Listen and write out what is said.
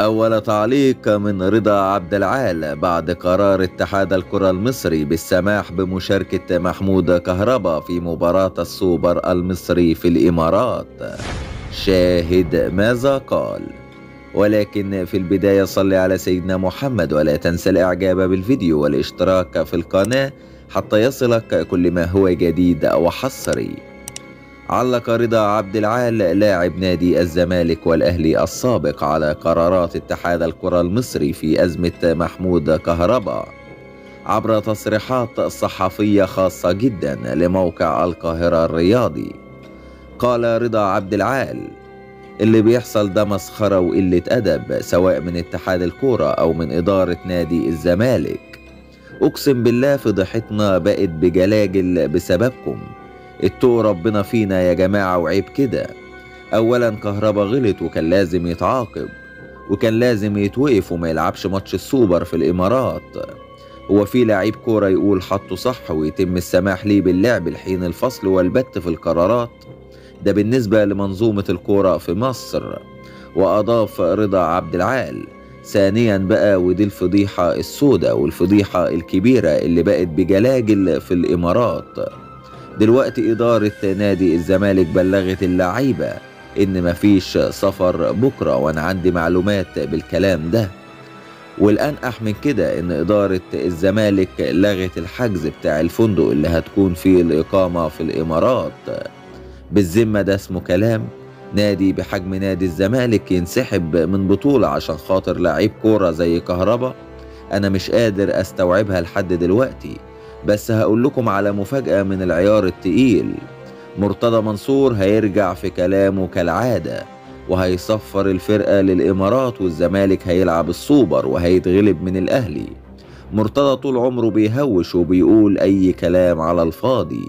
أول تعليق من رضا عبد العال بعد قرار اتحاد الكرة المصري بالسماح بمشاركة محمود كهربا في مباراة السوبر المصري في الإمارات. شاهد ماذا قال. ولكن في البداية صل على سيدنا محمد، ولا تنسى الإعجاب بالفيديو والاشتراك في القناة حتى يصلك كل ما هو جديد وحصري. علق رضا عبد العال لاعب نادي الزمالك والأهلي السابق على قرارات اتحاد الكرة المصري في أزمة محمود كهربا عبر تصريحات صحفية خاصة جدا لموقع القاهرة الرياضي. قال رضا عبد العال: اللي بيحصل ده مسخرة وقلة أدب، سواء من اتحاد الكرة أو من إدارة نادي الزمالك. أقسم بالله فضيحتنا بقت بجلاجل بسببكم. اتقوا ربنا فينا يا جماعة، وعيب كده. أولا كهربا غلط وكان لازم يتعاقب، وكان لازم يتوقف وما يلعبش ماتش السوبر في الإمارات. هو في لعيب كورة يقول حطه صح ويتم السماح ليه باللعب لحين الفصل والبت في القرارات؟ ده بالنسبة لمنظومة الكورة في مصر. وأضاف رضا عبد العال: ثانيا بقى، ودي الفضيحة السوداء والفضيحة الكبيرة اللي بقت بجلاجل في الإمارات. دلوقتي إدارة نادي الزمالك بلغت اللعيبة إن مفيش سفر بكرة، وأنا عندي معلومات بالكلام ده. والأنقح من كده إن إدارة الزمالك لغت الحجز بتاع الفندق اللي هتكون فيه الإقامة في الإمارات. بالذمة ده اسمه كلام؟ نادي بحجم نادي الزمالك ينسحب من بطولة عشان خاطر لعيب كورة زي كهربا؟ أنا مش قادر أستوعبها لحد دلوقتي. بس هقول لكم على مفاجأة من العيار التقيل: مرتضى منصور هيرجع في كلامه كالعادة، وهيصفر الفرقة للإمارات، والزمالك هيلعب السوبر وهيتغلب من الأهلي. مرتضى طول عمره بيهوش وبيقول أي كلام على الفاضي.